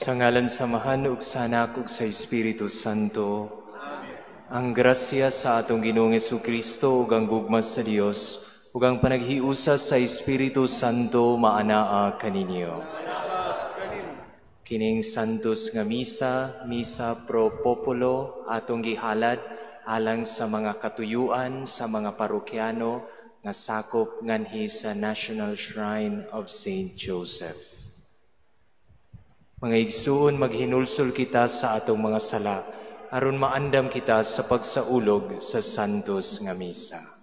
Sa ngalan sa Amahan ug sa Anak ug sa Espiritu Santo. Ang grasya sa atong Ginoong Kristo ug ang gugma sa Dios ug ang panaghiusa sa Espiritu Santo maanaa kaninyo. Kining Santos nga misa, Misa pro Populo, atong gihalad alang sa mga katuyuan sa mga parokyano nga sakop nganhi sa National Shrine of Saint Joseph. Mga igsuon, maghinulsol kita sa atong mga sala aron maandam kita sa pagsaulog sa Santos nga Misa.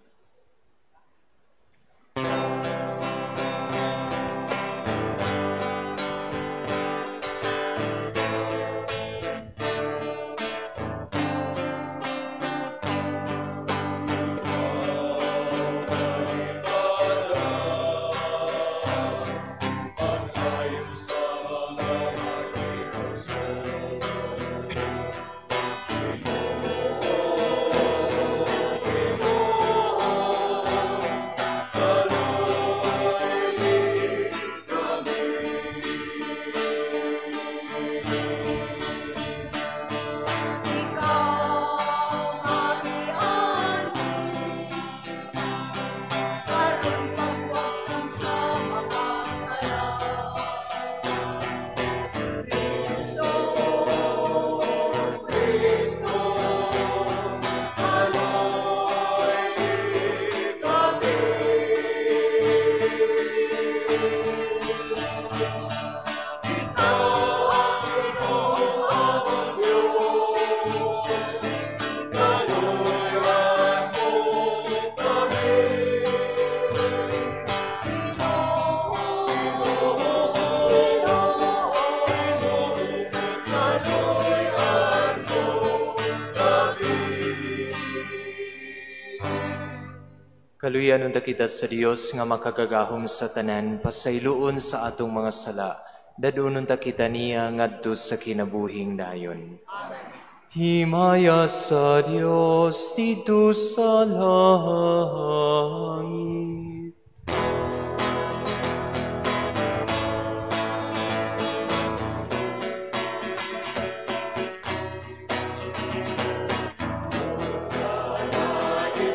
Kaluyan unta kita sa Dios nga makagagahom sa tanan, pasayloon sa atong mga sala. Dad-on unta kita niya ngadto sa kinabuhing dayon. Amen. Himaya sa Dios didto sa langit.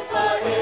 Langit.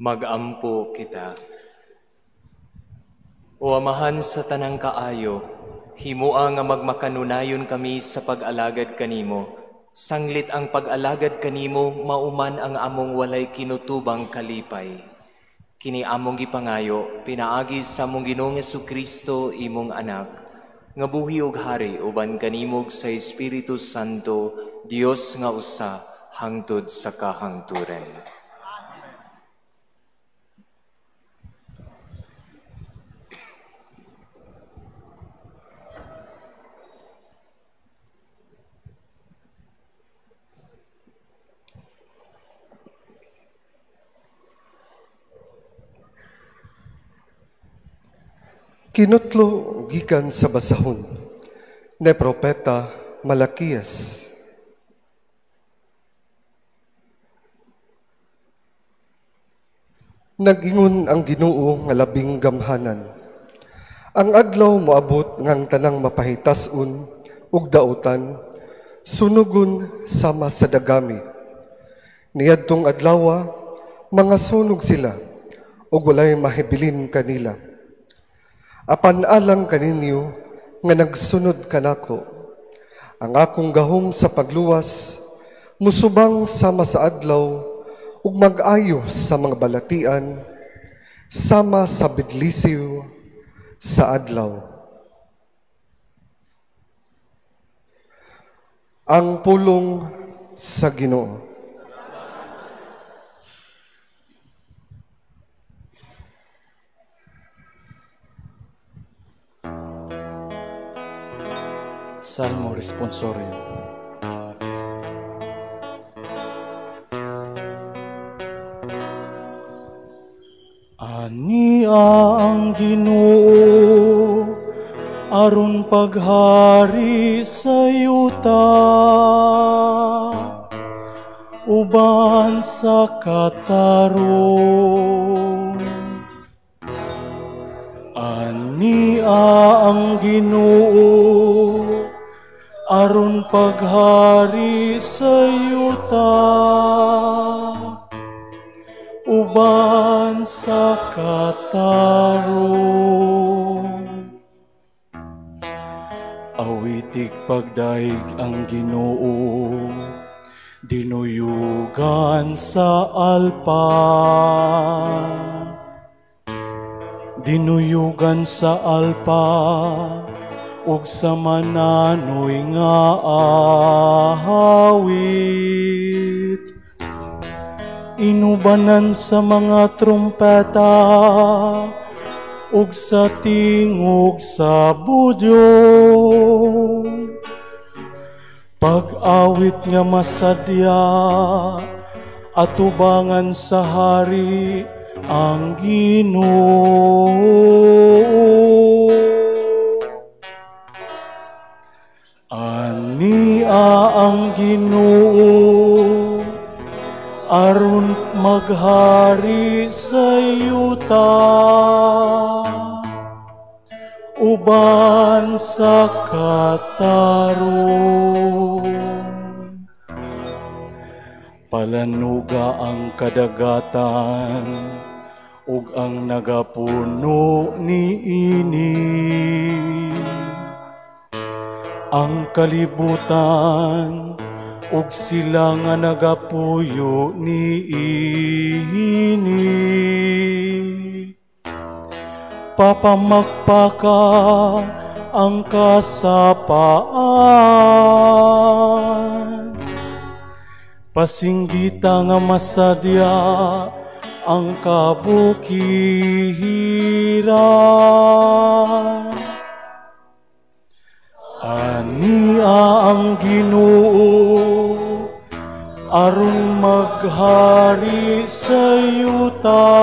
Magampo kita. O Amahan sa tanang kaayo, himua nga magmakanunayon kami sa pag-alagad kanimo. Sanglit ang pag-alagad kanimo, mauman ang among walay kinutubang kalipay. Kini among gipangayo, pinaagi sa among Ginoong Hesukristo, imong anak, nga buhi ug hari uban kanimo sa Espiritu Santo, Dios nga usa, hangtod sa kahangturan. Kinutlo gikan sa basahon ni Propeta Malakias. Nag-ingon ang Ginoo nga labing gamhanan. Ang adlaw moabot ngang tanang mapahitas-on ug dautan, sunugon sama sa dagami. Niadtong adlawa, mga sunog sila ug walay mahibilin kanila. Apan alang kaninyo nga nagsunod kanako, ang akong gahom sa pagluwas musubang sama sa adlaw ug mag-ayo sa mga balatian sama sa bidlisiw sa adlaw. Ang pulong sa Ginoo. Salmo Responsorio. Ania ang Ginoo aron paghari sa yuta, uban sa katarong. Ania ang Ginoo aron paghari sa yuta, uban sa katarong. Awitig pagdaig ang Ginoo, dinuyugan sa alpa. Dinuyugan sa alpa ug sa mananoy nga ahawit. Inubanan sa mga trumpeta ug sa tingog sa budyong. Pag-awit nga masadya atubangan sa hari ang Ginoo. Ania ang Ginoo aron maghari sa yuta, uban sa katarong. Palanuga ang kadagatan ug ang nagapuno niini. Ang kalibutan ug sila nga nagapuyo niini. Papamakpaka ang kasapaan, pasinggita nga masadya ang kabukiran. Ania ang Ginoo aron maghari sa yuta,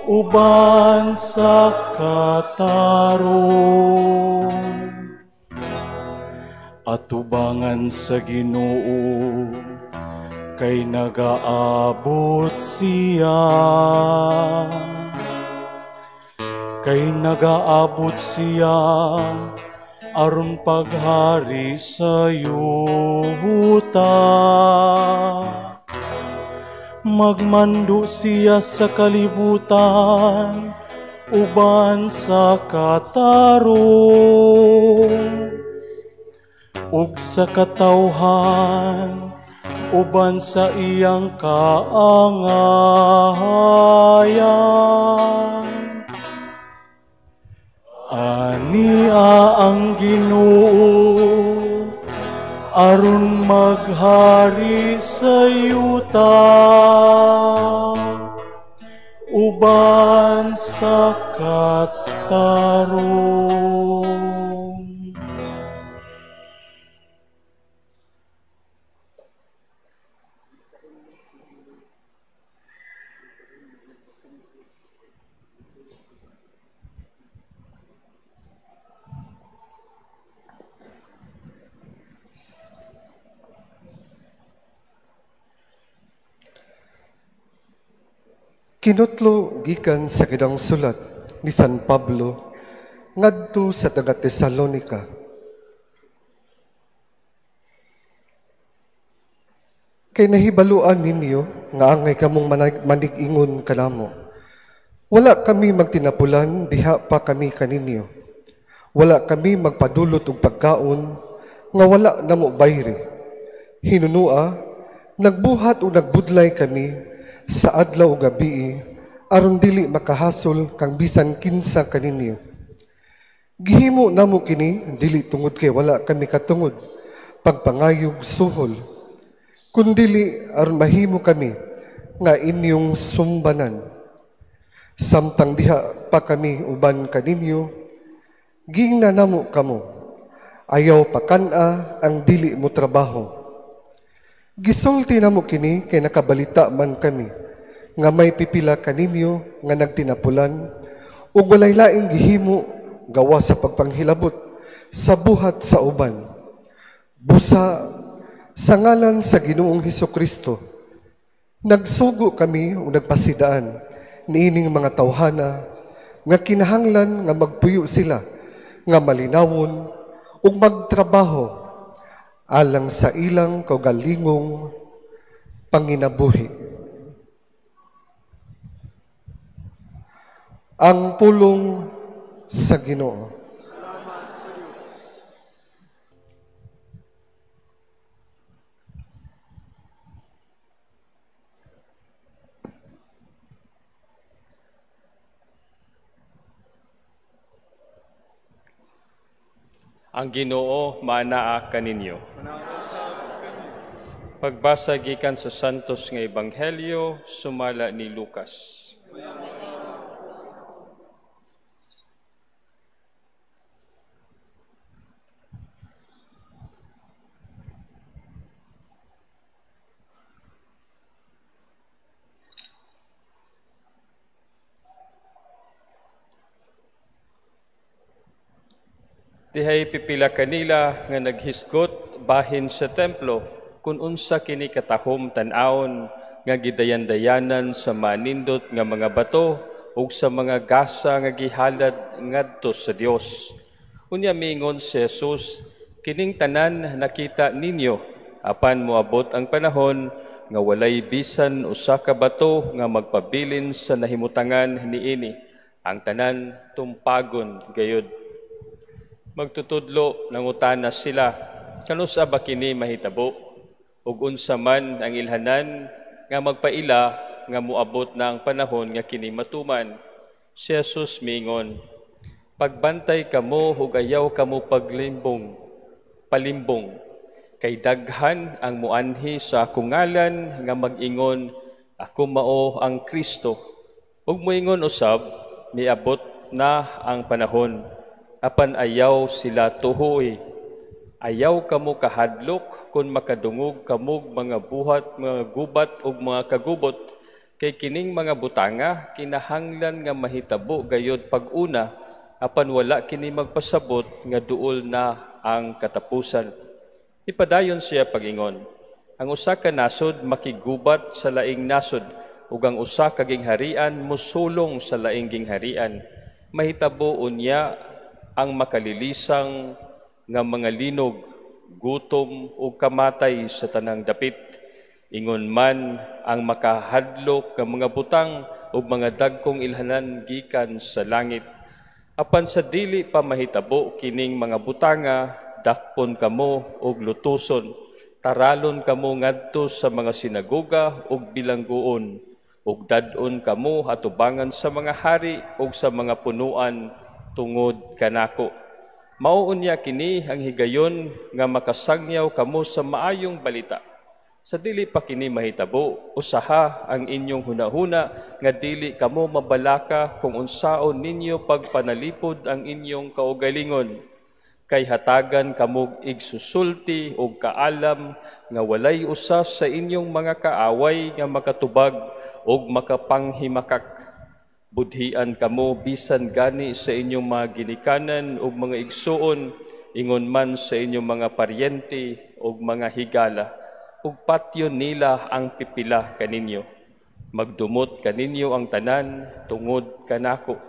uban sa katarong. Atubangan sa Ginoo kay nagaabot siya. Kay nagaabot siya aron paghari sa yuta. Magmando siya sa kalibutan uban sa katarong ug sa katawhan uban sa iyang kaangayan. Ania ang Ginoo aron maghari sa yuta uban sa katarong. Kinutlo gikan sa kidang sulat ni San Pablo ngadto sa taga Tesalonika. Kay nahibaluan ninyo nga angay kamong manig-ingon kanamo. Wala kami magtinapulan, diha pa kami kaninyo. Wala kami magpadulot og pagkaon nga wala namo bayri. Hinunua, nagbuhat o nagbudlay kami sa adlaw o gabii, aron dili makahasol kang bisan kinsa kaninyo. Gihimo namo kini dili tungod kay wala kami katungod pagpangayog suhol, kundili aron mahimo kami nga inyong sumbanan. Samtang diha pa kami uban kaninyo, giingnan namo kamo, ayaw pakan-a ang dili mo trabaho. Gisulti namo kini kay nakabalita man kami nga may pipila kaninyo nga nagtinapulan ug walay laing gihimo gawa sa pagpanghilabot sa buhat sa uban. Busa sa ngalan sa Ginoong Hesukristo, nagsugo kami ug nagpasidaan niining mga tawhana nga kinahanglan nga magpuyo sila nga malinawon ug magtrabaho alang sa ilang kaugalingong panginabuhi. Ang pulong sa Ginoo. Salamat sa Diyos. Ang Ginoo maanaa kaninyo. Pagbasa gikan sa Santos nga Ebanghelyo sumala ni Lucas. Dihay pipila kanila nga naghisgot bahin sa templo kun unsa kini katahom tan-awon nga gidayan-dayanan sa manindot nga mga bato ug sa mga gasa nga gihalad ngadto sa Dios. Unya miingon si Jesus, kining tanan nakita ninyo, apan moabot ang panahon nga walay bisan usa ka bato nga magpabilin sa nahimutangan niini. Ang tanan tumpagon gayud. Magtutudlo nangutana sila, kanusa ba kini mahitabo? Ug unsa man ang ilhanan nga magpaila nga moabot na ang panahon nga kini matuman? Si Jesus miingon, pagbantay kamo ug ayaw kamo paglimbong, palimbong, kay daghan ang muanhi sa akong ngalan nga mag-ingon, ako mao ang Kristo. Ug moingon usab, miabot na ang panahon. Apan ayaw sila tuhoy. Ayaw kamo kahadlok kung makadungog kamog mga buhat, mga gubat ug mga kagubot, kay kining mga butanga kinahanglan nga mahitabo gayod pag-una, apan wala kini magpasabot nga duol na ang katapusan. Ipadayon siya pag-ingon, ang usa ka nasod makigubat sa laing nasod, ug ang usa ka gingharian mosulong sa laing gingharian. Mahitabo unya ang makalilisang nga mga linog, gutom ug kamatay sa tanang dapit. Ingon man ang makahadlok nga mga butang ug mga dagkong ilhanan gikan sa langit. Apan sa dili pa mahitabo kining mga butanga, dakpon kamo og lutuson. Taralon kamo ngadto sa mga sinagoga ug bilangguon, ug dad-on kamo atubangan sa mga hari ug sa mga punuan tungod kanako. Mao unya kini ang higayon nga makasangyaw kamo sa maayong balita. Sa dili pa kini mahitabo, usaha ang inyong hunahuna nga dili kamo mabalaka kung unsaon ninyo pagpanalipod ang inyong kaugalingon. Kay hatagan kamog igsusulti og kaalam nga walay usa sa inyong mga kaaway nga makatubag og makapanghimakak. Budhian kamo bisan gani sa inyong mga ginikanan ug mga igsuon, ingon man sa inyong mga paryente ug mga higala, ug patyon nila ang pipila kaninyo. Magdumot kaninyo ang tanan tungod kanako.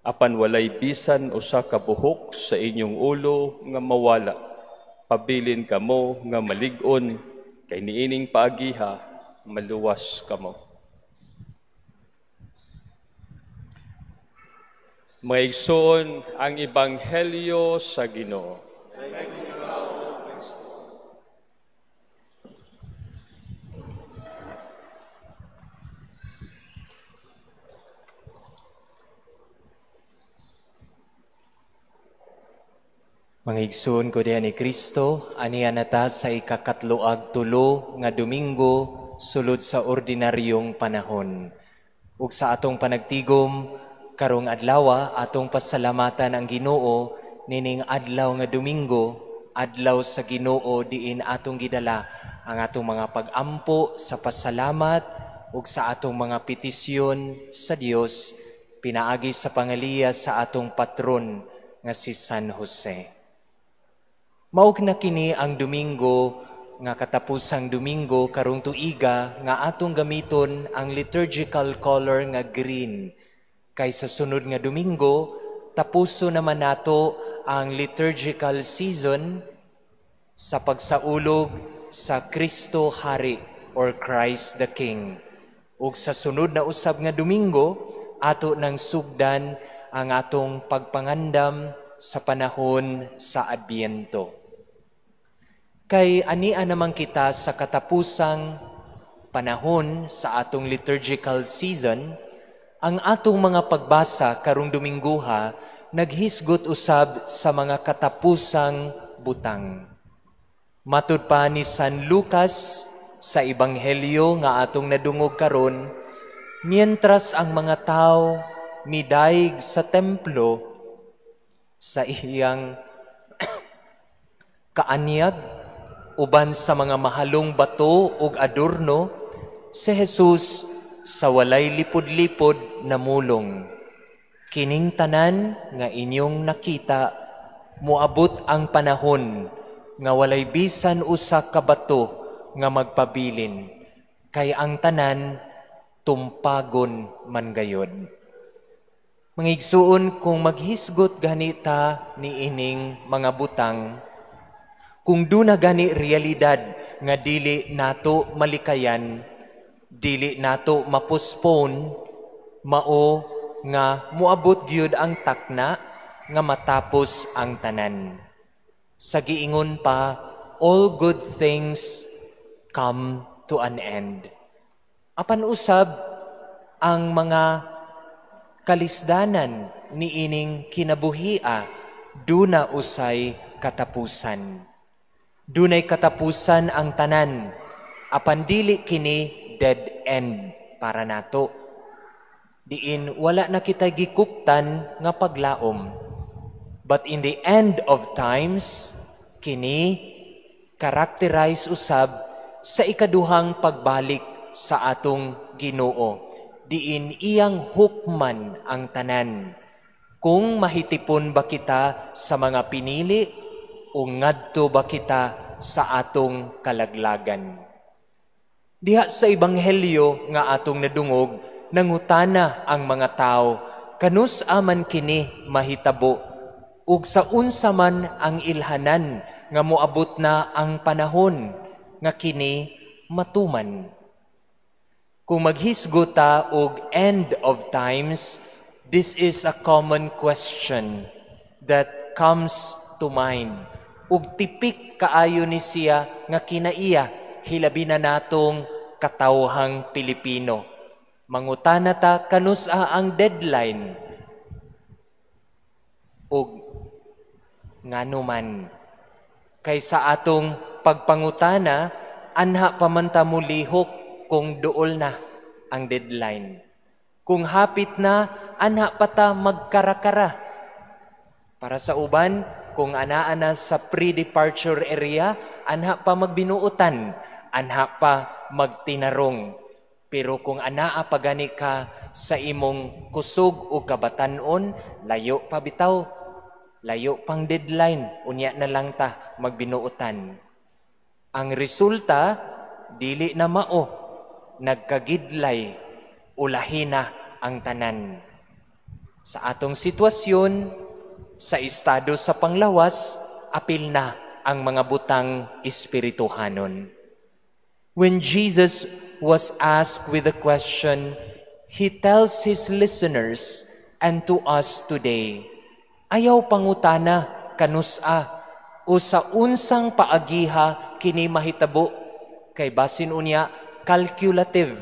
Apan walay bisan usa ka buhok sa inyong ulo nga mawala. Pabilin kamo nga malig-on, kay niining paagiha maluwas kamo. Mga igsoon, ang Ebanghelyo sa Ginoo. Mga igsoon ko diha ni Kristo, aniya na ta sa ikakatloag tulo nga Domingo sulod sa ordinaryong panahon. Ug sa atong panagtigom karong adlawa, atong pasalamatan ang Ginoo nining adlaw nga Domingo, adlaw sa Ginoo diin atong gidala ang atong mga pag-ampo sa pasalamat ug sa atong mga petisyon sa Dios pinaagi sa pangaliya sa atong patron nga si San Jose. Maog na kini ang Domingo nga katapusang Domingo karong tuiga nga atong gamiton ang liturgical color nga green. Kay sa sunod nga Domingo, tapuso naman nato ang liturgical season sa pagsaulog sa Kristo Hari or Christ the King. Ug sa sunod na usab nga Domingo, ato nang sugdan ang atong pagpangandam sa panahon sa Adbyento. Kay ania naman kita sa katapusang panahon sa atong liturgical season, ang atong mga pagbasa karong Domingguha naghisgot usab sa mga katapusang butang. Matud pa ni San Lucas sa Ebanghelyo nga atong nadungog karon, mientras ang mga tao midaig sa templo sa iyang kaanyag uban sa mga mahalong bato ug adorno, si Jesus sa walay lipod-lipod namulong. Kining tanan nga inyong nakita, moabot ang panahon nga walay bisan usa ka bato nga magpabilin, kay ang tanan tumpagon man gayod. Mga igsuon, kung maghisgot ganita niining mga butang, kung duna gani realidad nga dili nato malikayan, dili nato mapospone, mao nga moabot gyud ang takna nga matapos ang tanan. Sa giingon pa, all good things come to an end. Apan usab ang mga kalisdanan niining kinabuhia, duna usay katapusan. Dunay katapusan ang tanan, apan dili kini dead end para nato. Diin wala na kita gikuptan nga paglaom. But in the end of times, kini characterize usab sa ikaduhang pagbalik sa atong Ginoo. Diin iyang hukman ang tanan. Kung mahitipon ba kita sa mga pinili o ngadto ba kita sa atong kalaglagan. Diha sa Ebanghelyo nga atong nadungog, nangutana ang mga tao, kanus aman kini mahitabo, ug sa unsa man ang ilhanan nga moabot na ang panahon nga kini matuman? Kung maghisgot ta og end of times, this is a common question that comes to mind. Ug tipik kaayo ni siya nga kinaiya, hilabi na natong katawhang Pilipino. Mangutana ta kanus-a ang deadline ug ngano man. Kay sa atong pagpangutana, anha pa man ta mulihok kung duol na ang deadline. Kung hapit na, anha pa ta magkarakara. Para sa uban, kung anaa na sa pre-departure area, anha pa magbinuotan, anha pa magtinarong. Pero kung anaa pa gani ka sa imong kusog o kabatanon, layo pa bitaw, layo pang deadline, unya na lang ta magbinuotan. Ang resulta, dili na mao, nagkagidlay, ulahi na ang tanan. Sa atong sitwasyon, sa estado sa panglawas, apil na ang mga butang espirituhanon. When Jesus was asked with the question, He tells His listeners and to us today, ayaw pangutana kanus-a o sa unsang paagiha kini mahitabo, kay basin unya calculative,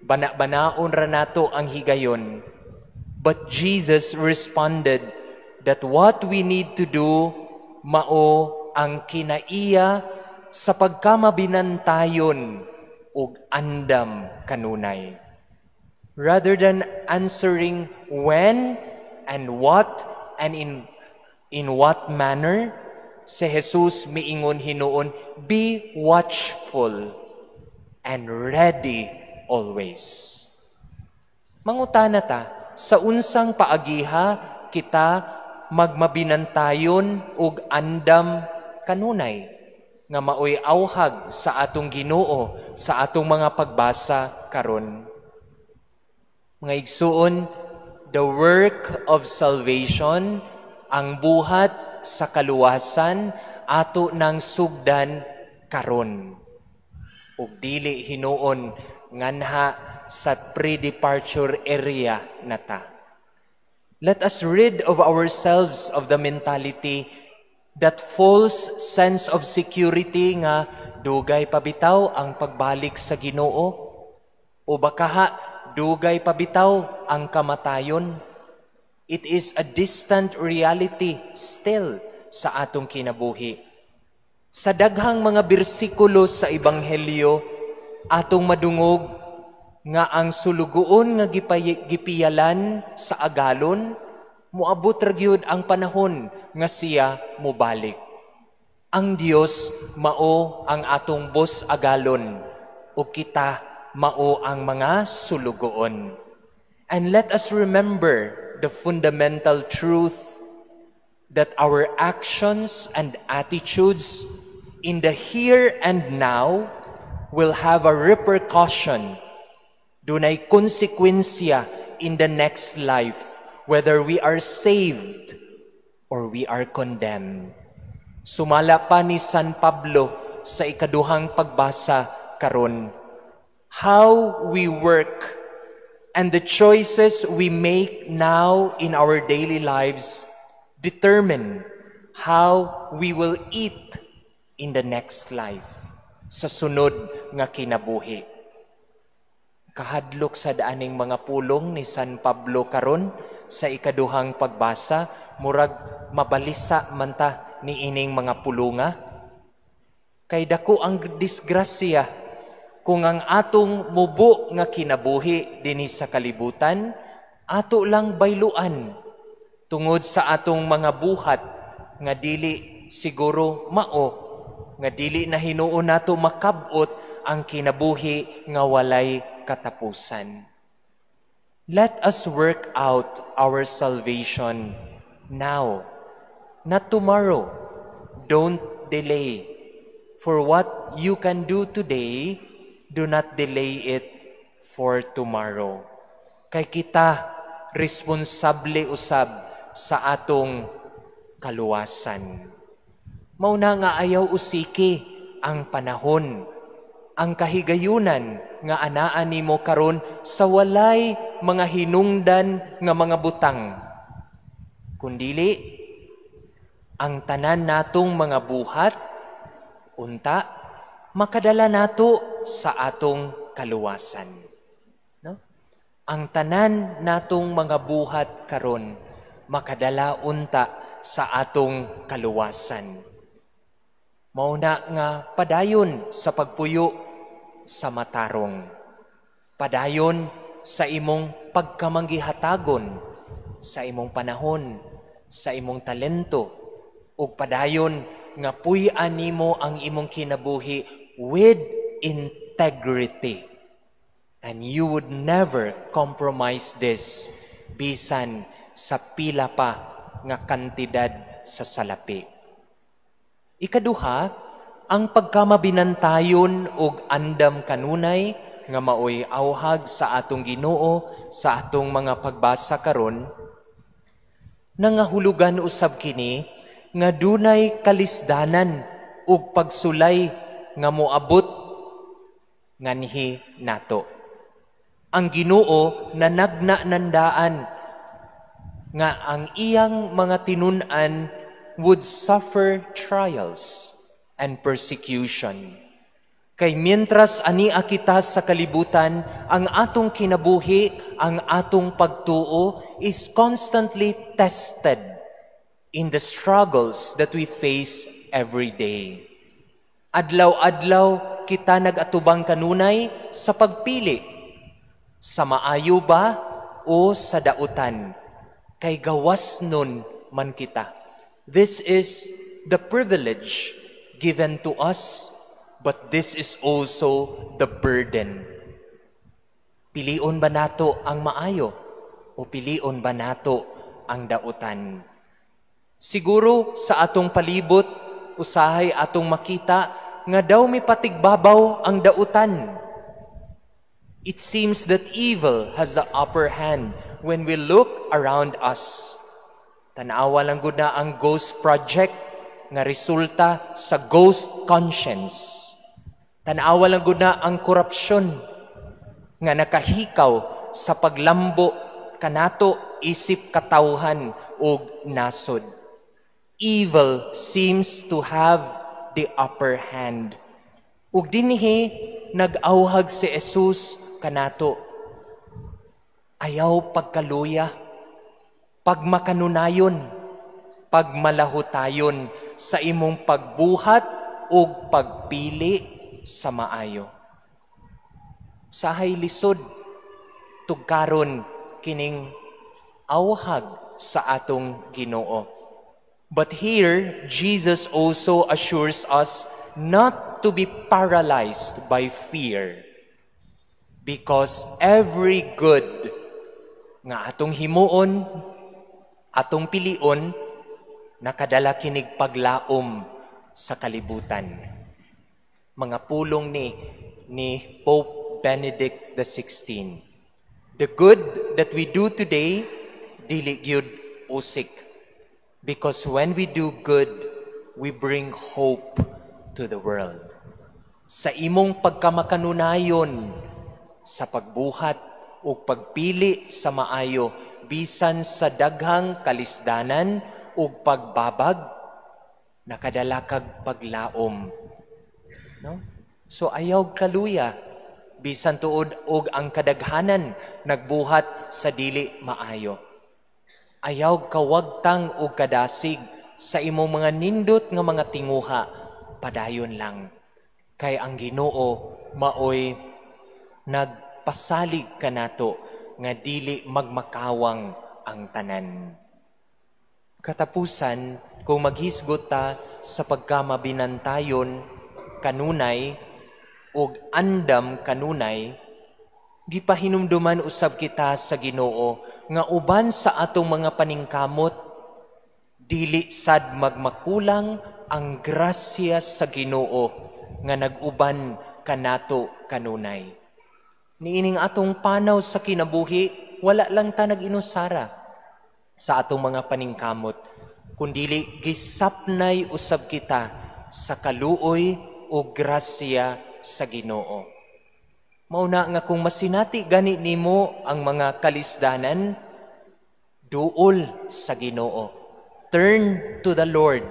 bana-banaon ra nato ang higayon. But Jesus responded that what we need to do mao ang kinaiya sa pagkamabinantayon ug andam kanunay. Rather than answering when and what and in what manner, si Jesus miingon hinuon, "Be watchful and ready always." Mangutana ta, sa unsang paagiha kita magmabinantayon ug andam kanunay nga maoy auhag sa atong Ginoo sa atong mga pagbasa karon? Mga igsuon, the work of salvation, ang buhat sa kaluwasan, ato nang sugdan karon. Ug dili hinuon nganha sa pre-departure area nata. Let us rid of ourselves of the mentality, that false sense of security nga dugay pa bitaw ang pagbalik sa Ginoo o bakaha dugay pa bitaw ang kamatayon. It is a distant reality still sa atong kinabuhi. Sa daghang mga bersikulo sa Ebanghelyo, atong madungog nga ang sulugoon nga gipiyalan sa agalon, moabot ra gyud ang panahon nga siya mobalik. Ang Dios mao ang atong bos agalon ug kita mao ang mga sulugoon. And let us remember the fundamental truth that our actions and attitudes in the here and now will have a repercussion. Dunay konsekwensya in the next life, whether we are saved or we are condemned. Sumala pa ni San Pablo sa ikaduhang pagbasa karon, how we work and the choices we make now in our daily lives determine how we will eat in the next life, sa sunod nga kinabuhi. Kahadlok sa daaning mga pulong ni San Pablo karon sa ikaduhang pagbasa, murag mabalisa man ta ni ining mga pulunga. Kay dako ang disgrasya kung ang atong mubo nga kinabuhi dinhi sa kalibutan, ato lang bayluan tungod sa atong mga buhat nga dili siguro mao, nga dili na hinuon nato makabot ang kinabuhi nga walay katapusan. Let us work out our salvation now, not tomorrow. Don't delay. For what you can do today, do not delay it for tomorrow. Kay kita responsable usab sa atong kaluwasan. Mao na nga ayaw usiki ang panahon. Ang kahigayunan nga anaa nimo karon sa walay mga hinungdan nga mga butang. Kundili, ang tanan natong mga buhat, unta, makadala nato sa atong kaluwasan. No? Ang tanan natong mga buhat karon makadala unta sa atong kaluwasan. Mauna nga padayon sa pagpuyo sa matarong. Padayon sa imong pagkamanggihatagon, sa imong panahon, sa imong talento, ug padayon nga puy-an nimo ang imong kinabuhi with integrity. And you would never compromise this bisan sa pila pa nga kantidad sa salapi. Ikaduha, ang pagkamabinantayon og andam kanunay nga maoy awhag sa atong Ginoo sa atong mga pagbasa karon, nangahulugan usab kini nga dunay kalisdanan ug pagsulay nga moabot nganhi nato. Ang Ginoo nanagna nandaan nga ang iyang mga tinun-an would suffer trials and persecution. Kay mientras ania kita sa kalibutan, ang atong kinabuhi, ang atong pagtuo is constantly tested in the struggles that we face every day. Adlaw-adlaw kita nag-atubang kanunay sa pagpili, sa maayo ba o sa dautan, kay gawas nun man kita. This is the privilege given to us, but this is also the burden. Pilion ba nato ang maayo o pilion ba nato ang dautan? Siguro sa atong palibot, usahay atong makita nga daw may patigbabaw ang dautan. It seems that evil has the upper hand when we look around us. Tanawa lang gud na ang ghost project nga resulta sa ghost conscience. Tanawa lang gud na ang korupsyon nga nakahikaw sa paglambo kanato isip katawhan og nasod. Evil seems to have the upper hand. Ug dinhi nag-awhag si Jesus kanato. Ayaw pagkaluya, pagmakanunayon, pagmalahutayon sa imong pagbuhat ug pagpili sa maayo. Sahay lisod tugkaron kining awhag sa atong Ginoo. But here, Jesus also assures us not to be paralyzed by fear. Because every good nga atong himuon, atong pilion, nakadala kinig paglaom sa kalibutan. Mga pulong ni Pope Benedict XVI. The good that we do today, dili gyud usik. Because when we do good, we bring hope to the world. Sa imong pagkamakanunayon, sa pagbuhat o pagpili sa maayo, bisan sa daghang kalisdanan ug pagbabag, nakadala kag paglaom. No? So ayaw kaluya, bisan tuod og ang kadaghanan nagbuhat sa dili maayo. Ayaw kawagtang og kadasig sa imong mga nindot nga mga tinguha, padayon lang. Kay ang Ginoo maoy nagpasalig kanato nga dili magmakawang ang tanan. Katapusan, kung maghisgot ta sa pagkamabinantayon kanunay ug andam kanunay, gipahinumduman usab kita sa Ginoo nga uban sa atong mga paningkamot, dili sad magmakulang ang grasya sa Ginoo nga nag-uban kanato kanunay. Niining atong panaw sa kinabuhi, wala lang ta nag-inusara sa atong mga paningkamot, kundili gisapnay usab kita sa kaluoy o grasya sa Ginoo. Mauna nga kung masinati gani nimo ang mga kalisdanan, duol sa Ginoo. Turn to the Lord,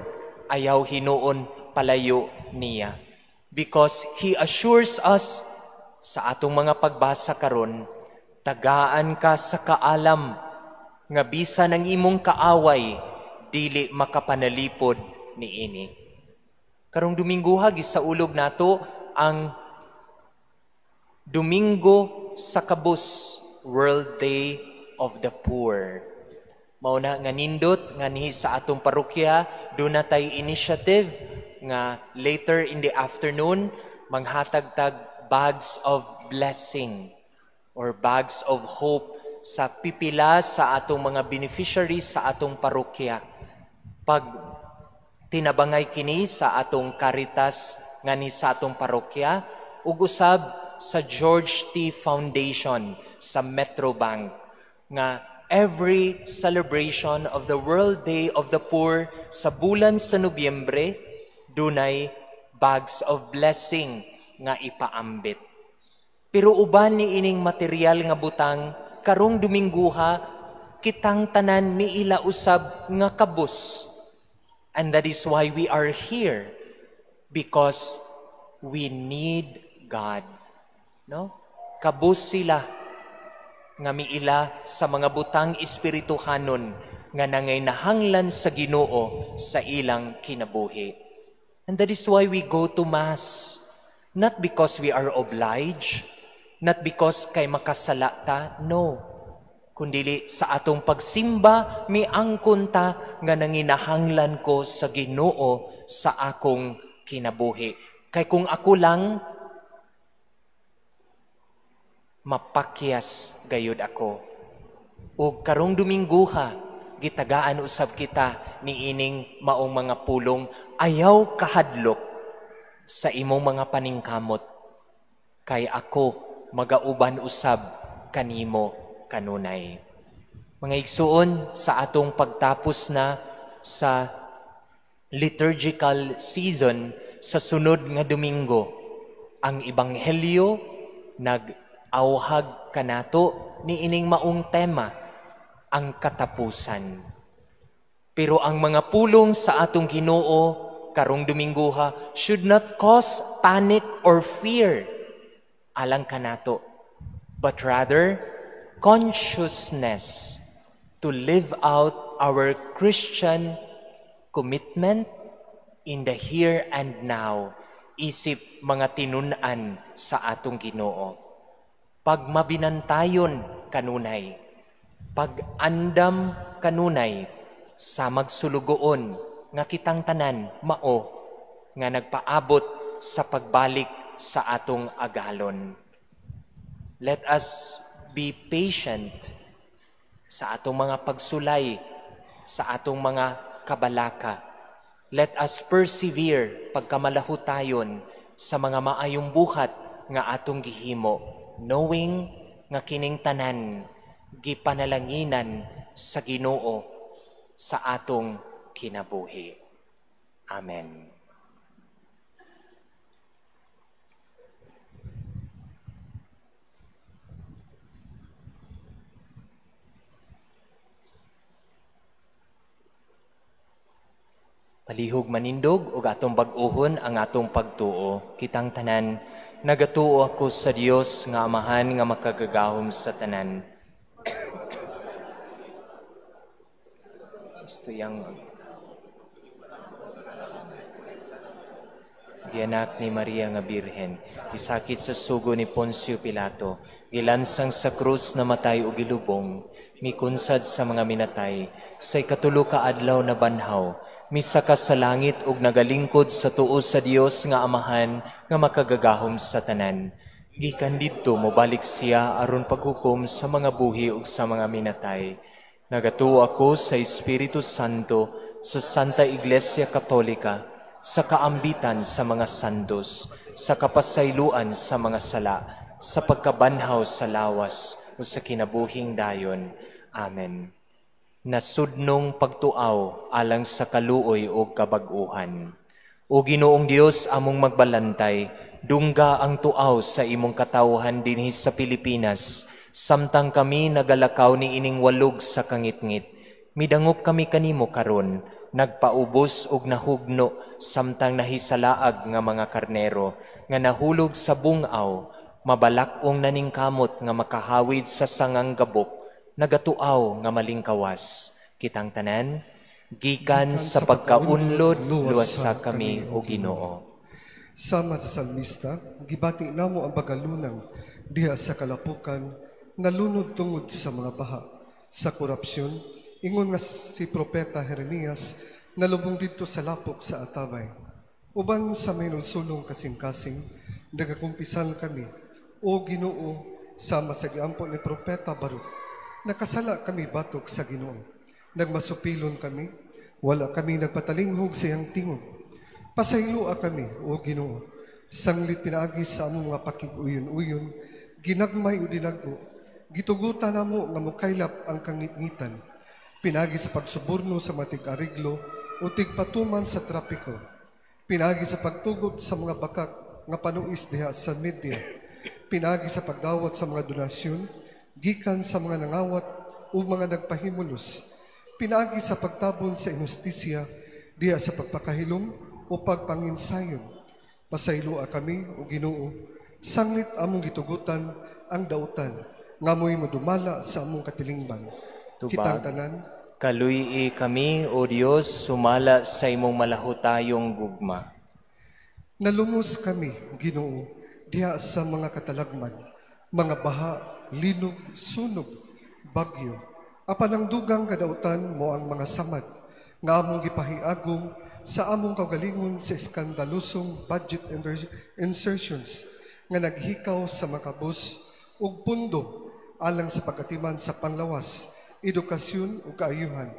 ayaw hinuon palayo niya. Because He assures us sa atong mga pagbasa karon, tagaan ka sa kaalam nga bisan ang imong kaaway dili makapanalipod niini. Karong Dominguha gisaulog nato ang Domingo sa Kabus, World Day of the Poor. Mao na nga nindot nga nihi sa atong parokya duna tay initiative nga later in the afternoon manghatag tag bags of blessing or bags of hope sa pipila sa atong mga beneficiaries sa atong parokya. Pag tinabangay kini sa atong Caritas nga ni sa atong parokya ug usab sa George T. Foundation sa Metrobank nga every celebration of the World Day of the Poor sa bulan sa Nobyembre dunay bags of blessing nga ipaambit. Pero uban ni ining material nga butang karong Dominguha kitang tanan miila usab nga kabus. And that is why we are here, because we need God. No? Kabus sila nga miila sa mga butang espirituhanon nga nangay nahanglan sa Ginoo sa ilang kinabuhi. And that is why we go to Mass. Not because we are obliged, not because kay makasala ta, no. Kundili sa atong pagsimba, miangkon ta nga nanginahanglan ko sa Ginoo sa akong kinabuhi. Kay kung ako lang, mapakyas gayud ako. Ug karong Dominguha, gitagaan usab kita niining maong mga pulong, ayaw kahadlok sa imong mga paningkamot, kay ako magauban usab kanimo kanunay. Mga igsuon, sa atong pagtapos na sa liturgical season sa sunod nga Domingo, ang Ebanghelyo nag-auhag kanato niining maong tema, ang katapusan. Pero ang mga pulong sa atong Ginoo karong Dominguha should not cause panic or fear alang kanato, but rather consciousness to live out our Christian commitment in the here and now, isip mga tinun-an sa atong Ginoo. Pag mabinantayon kanunay, pag-andam kanunay sa magsulugoon nga kitang tanan mao nga nagpaabot sa pagbalik sa atong agalon. Let us be patient sa atong mga pagsulay, sa atong mga kabalaka. Let us persevere pagkamalahutayon sa mga maayong buhat nga atong gihimo, knowing nga kining tanan gipanalanginan sa Ginoo sa atong kinabuhi. Amen. Palihog manindog ug atong bag-ohon ang atong pagtuo. Kitang tanan, nagatuo ako sa Dios nga Amahan nga makagagahom sa tanan. Gusto yang gianak ni Maria nga Birhen, isakit sa sugo ni Poncio Pilato, gilansang sa krus, namatay ug gilubong, mikunsad sa mga minatay, sa ikatulo ka adlaw na banhaw, misaka sa langit ug nagalingkod sa tuo sa Dios nga Amahan nga makagagahom sa tanan. Gikan didto mobalik siya aron paghukom sa mga buhi ug sa mga minatay. Nagatuo ako sa Espiritu Santo, sa Santa Iglesia Katolika, sa kaambitan sa mga santos, sa kapasayloan sa mga sala, sa pagkabanhaw sa lawas o sa kinabuhing dayon. Amen. Nasudnong pagtuaw alang sa kaluoy o kabag-uhan. O Ginoong Dios, among magbalantay, dungga ang tuaw sa imong katawhan dinhi sa Pilipinas, samtang kami nagalakaw ni ining walog sa kangitngit. Midangop kami kanimo karon, nagpaubos og nahugno samtang nahisalaag nga mga karnero, nga nahulog sa bungaw, mabalak-ong naningkamot nga makahawid sa sangang gabok, nagatuaw nga malingkawas. Kitang tanan, gikan sa pagkaunlod, luwasa kami, o Ginoo. Sama sa salmista, gibati namo ang bagalunang diha sa kalapukan, nalunod tungod sa mga baha, sa korupsyon, ingon nga si Propeta Jeremias, nalubong didto sa lapok sa atabay. Uban sa minulsulong kasing-kasing, nagakumpisal kami, o Ginoo, sama sa giampo ni Propeta Baruch, nakasala kami batok sa Ginoo. Nagmasupilon kami, wala kami nagpatalinghog sa iyang tingog. Pasayloa kami, o Ginoo, sanglit pinaagi sa among mga pakig-uyon-uyon, ginagmay o dinago, gitugutan namo nga mokaylap ang kangitngitan, pinaagi sa pagsuborno sa mga tig-ariglo o tigpatuman sa trapiko, pinaagi sa pagtugot sa mga bakak nga panuis diha sa media, pinaagi sa pagdawat sa mga donasyon, gikan sa mga nangawat o mga nagpahimulos, pinaagi sa pagtabon sa inhustisya, diha sa pagpakahilom o pagpanginsayon. Pasayloa kami, o Ginoo, sanglit among gitugutan ang dautan, ngamoy madumala sa among katilingban. Tubag. Kitang tanan, kaluy-i kami, O Dios, sumala sa imong malahutayong gugma. Nalumos kami, Ginoo, diha sa mga katalagman, mga baha, linog, sunog, bagyo. Apan ang dugang kadautan mo ang mga samad, nga among gipahiagom sa among kaugalingon sa iskandalusong budget insertions nga naghikaw sa makabos ug pundo alang sa pagkatiman sa panglawas, edukasyon ug kaayuhan.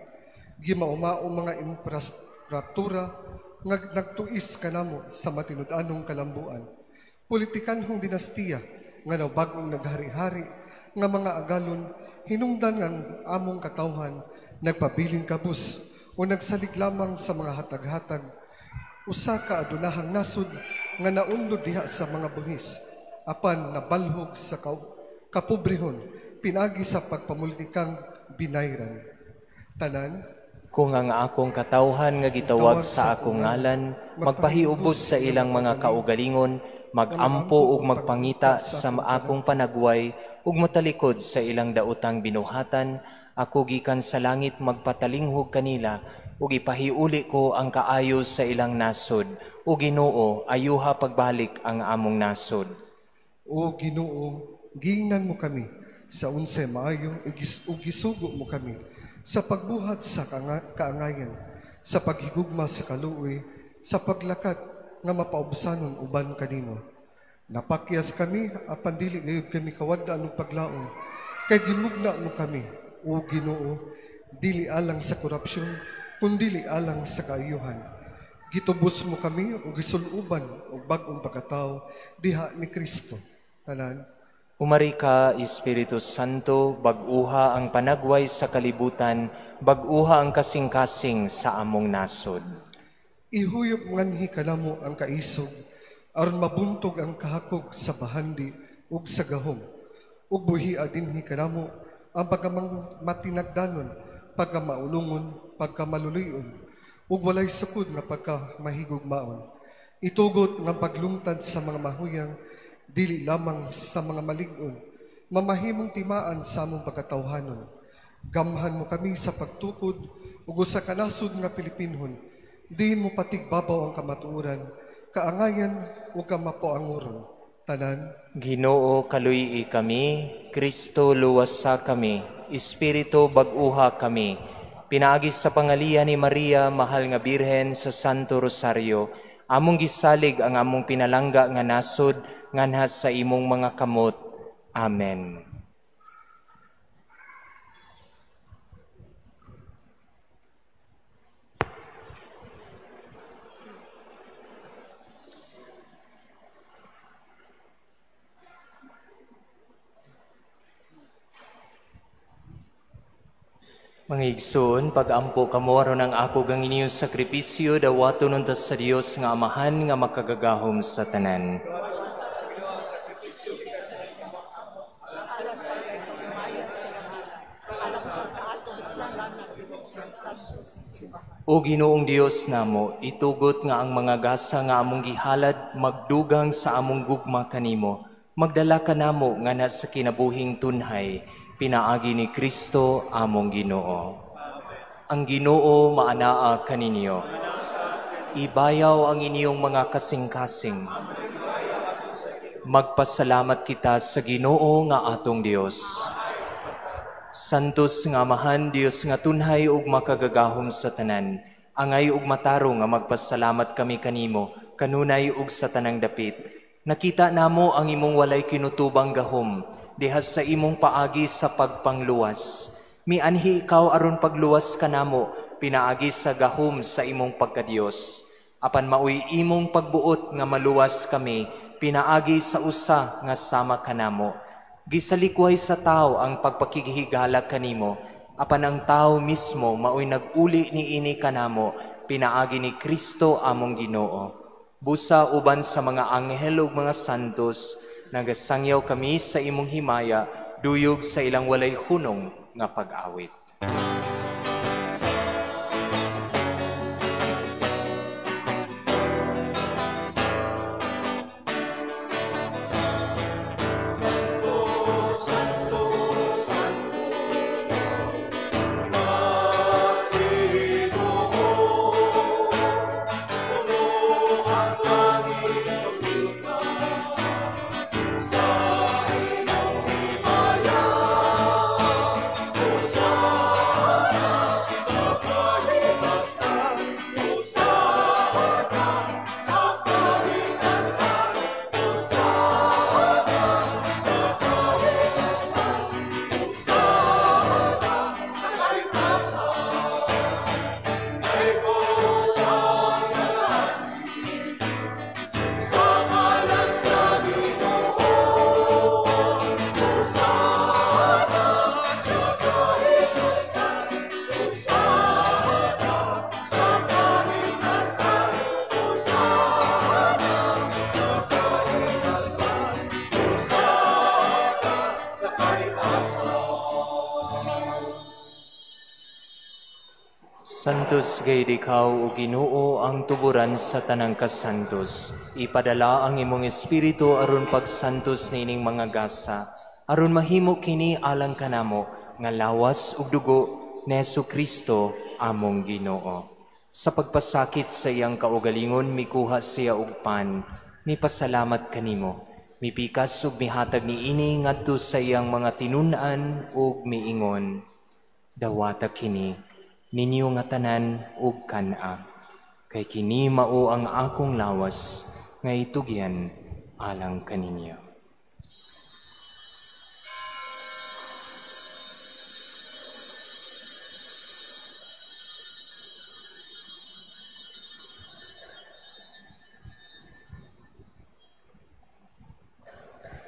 Gimaumao mga infrastruktura nga nagtuis kanamo sa matinud-anong kalambuan. Politikanhong dinastiya nga nawbag-ong naghari-hari nga mga agalon hinungdan ng among katawhan nagpabiling kabus o nagsalig lamang sa mga hatag-hatag, usa ka adunahang nasod nga naunlod diha sa mga buhis, apan nabalhog sa kapobrehon, pinagi sa pagpamulitikang binayran. Tanan, kung ang akong katawhan nga gitawag sa akong ngalan, magpahiubos sa ilang mga kaugalingon, magampo ug magpangita sa akong panagway, ug matalikod sa ilang daotang binuhatan, ako gikan sa langit magpatalinghog kanila, ug ipahiuli ko ang kaayo sa ilang nasod. O Ginoo, ayuha pagbalik ang among nasod. O Ginoo, giingnan mo kami sa unsay maayo ug gisugo mo kami sa pagbuhat sa kaangayan, sa paghigugma sa kaluoy, sa paglakat nga mapaubsanon uban kanimo. Napakyas kami, apan dili gayud kami kawad-an og paglaom, kay gimugna mo kami, o Ginoo, dili alang sa korupsyon, kundili alang sa kaayuhan. Gitubos mo kami o gisuluban og bag-ong pagkatao diha ni Kristo. Tanan, Umari ka, Espiritu Santo, bag-uha ang panagway sa kalibutan, bag-uha ang kasing-kasing sa among nasod. Ihuyop nganhi kanamo ang kaisog, aron mabuntog ang kahakog sa bahandi ug sa gahom. Ug buhia dinhi kanamo ang pagkamang matinagdanon, pagkamaulungon, pagkamalulion, ug walay sukod nga pagkamahigugmaon. Itugot nga paglungtad sa mga mahuyang, dili lamang sa mga malig-on, mamahimong timaan sa among pagkatawhanon. Gamhan mo kami sa pagtukod ug usa ka nasod nga Pilipinhon, diin mo patigbabaw ang kamatuoran, kaangayan ug kamapoanguron. Tanan, Ginoo, kaluy-i kami, Kristo, luwasa kami, Espiritu, bag-uha kami. Pinaagi sa pangalian ni Maria, mahal nga Birhen sa Santo Rosario, among gisalig ang among pinalangga nga nasod nganha sa imong mga kamot. Amen. Mga igsoon, pag-ampo kamo aron ang ako gang inyong sakripisyo dawaton unta sa Dios nga Amahan nga makagagahom sa tanan. O Ginoong Dios namo, itugot nga ang mga gasa nga among gihalad magdugang sa among gugma kanimo. Magdala kanamo nga na sa kinabuhing tunhay, pinaagi ni Kristo among Ginoo. Ang Ginoo maanaa kaninyo. Ibayaw ang inyong mga kasing-kasing. Magpasalamat kita sa Ginoo nga atong Dios. Santos nga Amahan, Dios nga tunhay ug makagagahom sa tanan, angay ug matarong nga magpasalamat kami kanimo, kanunay ug sa tanang dapit. Nakita namo ang imong walay kinutubang gahom, diha sa imong paagi sa pagpangluwas. Mianhi ikaw aron pagluwas kanamo, pinaagi sa gahom sa imong pagkadiyos. Apan maoy imong pagbuot nga maluwas kami, pinaagi sa usa nga sama kanamo. Gisalikway sa tao ang pagpakigihigala kanimo, apan ang tao mismo maoy nag-uli niini kanamo, pinaagi ni Kristo among Ginoo. Busa uban sa mga anghel ug mga santos, nagasangyaw kami sa imong himaya, duyog sa ilang walay hunong nga pag-awit. Santos gayud ikaw, o Ginoo, ang tuburan sa tanang kasantos. Ipadala ang imong espiritu aron pagsantos niining mga gasa, aron mahimo kini alang kanamo nga lawas ug dugo ni Hesukristo among Ginoo. Sa pagpasakit sa iyang kaugalingon, mikuha siya og pan, mipasalamat kanimo, mipikas ug mihatag niini ngadto sa iyang mga tinun-an ug miingon, dawata kini ninyo nga tanan ug kan-a, kay kini mao ang akong lawas nga itugyan alang kaninyo.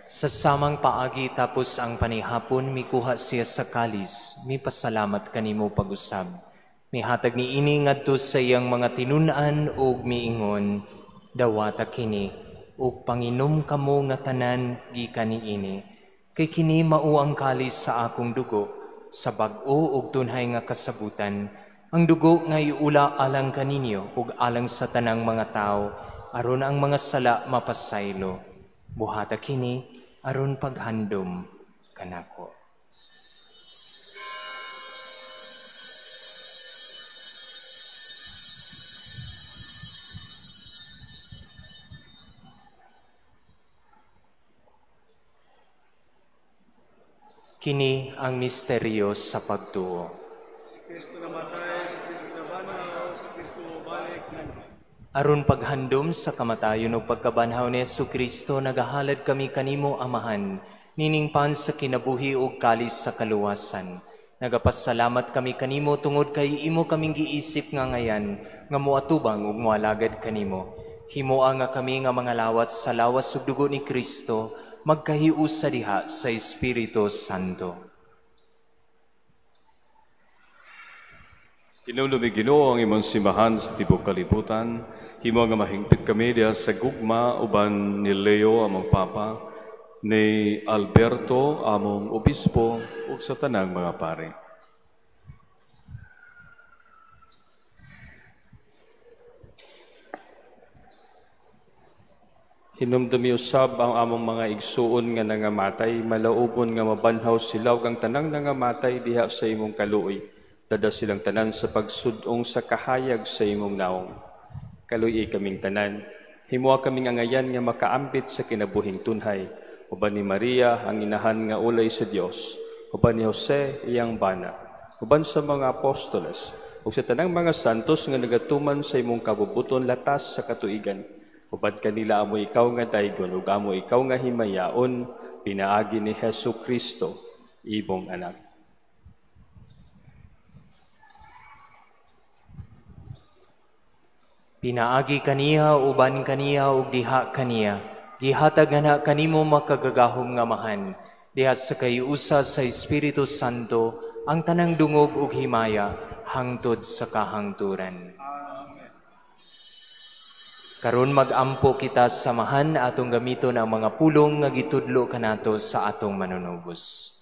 Sa samang paagi tapos ang panihapon, mikuha siya sa kalis, mipasalamat kanimo pag-usab. Mihatag niini ngadto sa iyang mga tinun-an ug miingon, dawata kini ug panginom kamo nga tanan gikan niini, kay kini mao ang kalis sa akong dugo, sa bag-o ug tunhay nga kasabutan, ang dugo nga iula alang kaninyo ug alang sa tanang mga tawo, aron ang mga sala mapasaylo. Buhata kini aron paghandom kanako. Kini ang misteryo sa pagtuo. Si Kristo namatay, si Kristo nabanhaw, si Kristo mobalik. Aron paghandom sa kamatayon ug pagkabanhaw ni Hesukristo, nagahalad kami kanimo, Amahan, nining pan sa kinabuhi ug kalis sa kaluwasan. Nagapasalamat kami kanimo tungod kay imo kaming giisip nga ngayan nga moatubang ug moalagad kanimo. Himoa nga kami nga mga lawat sa lawas ug dugo ni Kristo, magkahiusa diha sa Espiritu Santo. Hinumdumi Ginoo ang imong simbahan sa tibuok kalibutan. Himo nga mahingpit kami diha sa gugma uban ni Leo among Papa, ni Alberto among Obispo ug sa tanang mga pari. Hinumdumi usab ang among mga igsuon nga nangamatay, malaubon nga mabanhaw sila ug ang tanang nangamatay diha sa imong kaluoy. Dada silang tanan sa pagsudong sa kahayag sa imong naong. Kaluoy kaming tanan, himoa kaming angayan nga makaambit sa kinabuhing tunhay, uban ni Maria ang inahan nga ulay sa Dios, uban ni Jose iyang bana, uban sa mga apostoles, ug sa tanang mga santos nga nagatuman sa imong kabubuton latas sa katuigan. Uban kanila amo ikaw nga daygon ug amo ikaw nga himayaon, pinaagi ni Hesus Kristo, imong anak. Pinaagi kaniya, uban kaniya, ug diha kaniya, gihatag na kanimo makagagahom nga amahan, diha sa kayusa sa Espiritu Santo, ang tanang dungog ug himaya, hangtod sa kahangturan. Karon mag-ampo kita samahan atong gamiton ang mga pulong nga gitudlo kanato sa atong manunubos.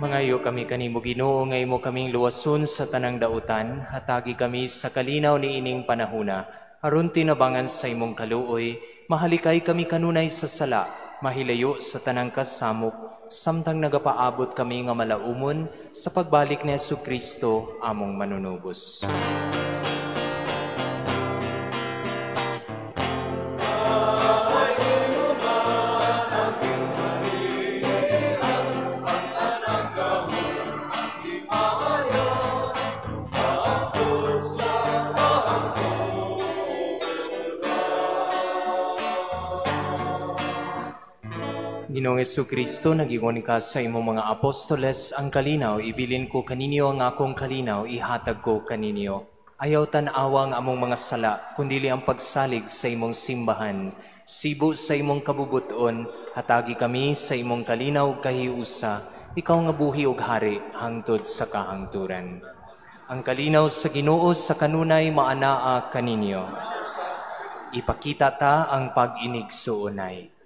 Mangayo kami kanimo Ginoo nga imo kaming luwason sa tanang dautan, hatagi kami sa kalinaw niining panahuna, aron tinabangan sa imong kaluoy, mahalikay kami kanunay sa sala, mahilayo sa tanang kasamok, samtang nagapaabot kami nga malaumon sa pagbalik ni Hesukristo among manunubos. Ginoong Hesukristo, nagingon ka sa imong mga apostoles, ang kalinaw, ibilin ko kaninyo ang akong kalinaw, ihatag ko kaninyo. Ayaw tan-awa ang among mga sala, kundili ang pagsalig sa imong simbahan. Sibo sa imong kabubuton, hatagi kami sa imong kalinaw kahiusa, ikaw nga buhi ug hari, hangtod sa kahangturan. Ang kalinaw sa Ginoo sa kanunay maanaa kaninyo. Ipakita ta ang pag-inig suunay.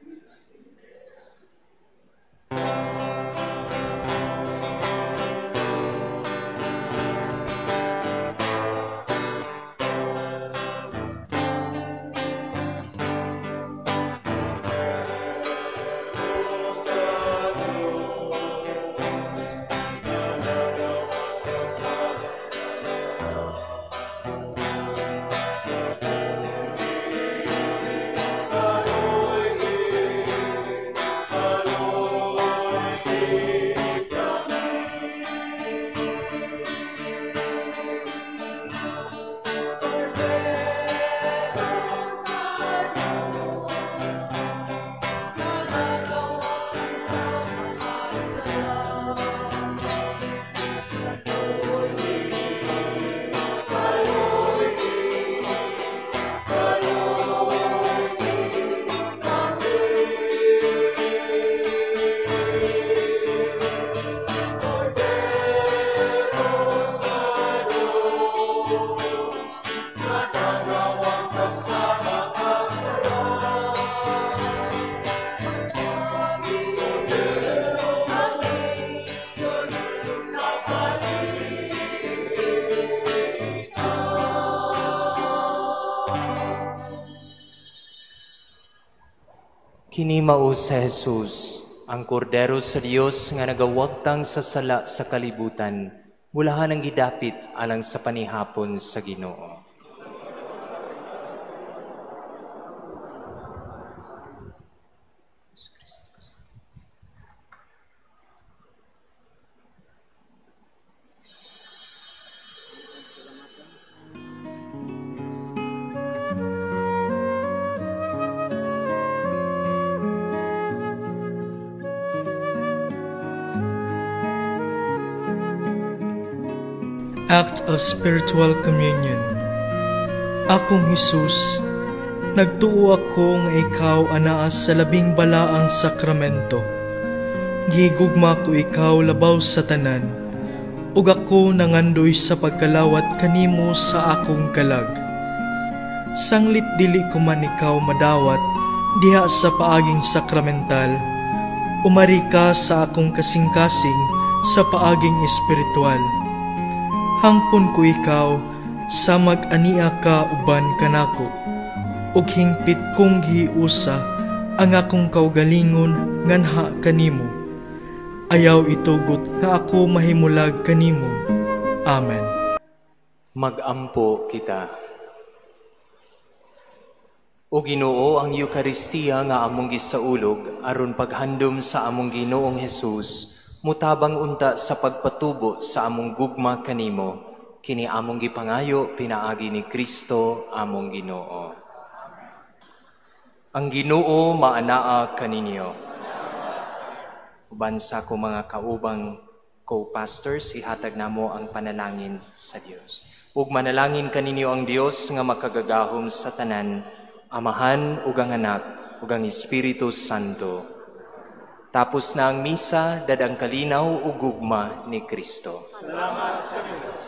Kini mao si Jesus, ang kordero sa Dios nga nagawagtang sa sala sa kalibutan, bulahan ang gidapit alang sa panihapon sa Ginoo. Act of Spiritual Communion. Akong Hesus, nagtuo ako nga ikaw anaa sa labing balaang sakramento. Gihigugma ko ikaw labaw sa tanan, ug ako nangandoy sa pagkalawat kanimo sa akong kalag. Sanglit dili ko man ikaw madawat diha sa paaging sakramental, umari ka sa akong kasing-kasing sa paaging espiritual. Hangpon ko ikaw sa mag-ania ka uban kanako, ug hingpit kong gihiusa ang akong kaugalingon nganha kanimo. Ayaw itugot nga ako mahimulag kanimo. Amen. Magampo kita. O Ginoo, ang Eukaristiya nga among gisaulog aron paghandom sa among Ginoong Hesus, mutabang unta sa pagpatubo sa among gugma kanimo, kini among gipangayo pinaagi ni Kristo among Ginoo. Ang Ginoo maanaa kaninyo. Uban sa ako mga kaubang co-pastors, ihatag namo ang panalangin sa Dios. Ug manalangin kaninyo ang Dios nga makagagahom sa tanan, Amahan ug ang Anak ug ang Espiritu Santo. Tapos na ang misa, dadang kalinaw ug gugma ni Kristo. Salamat sa Diyos.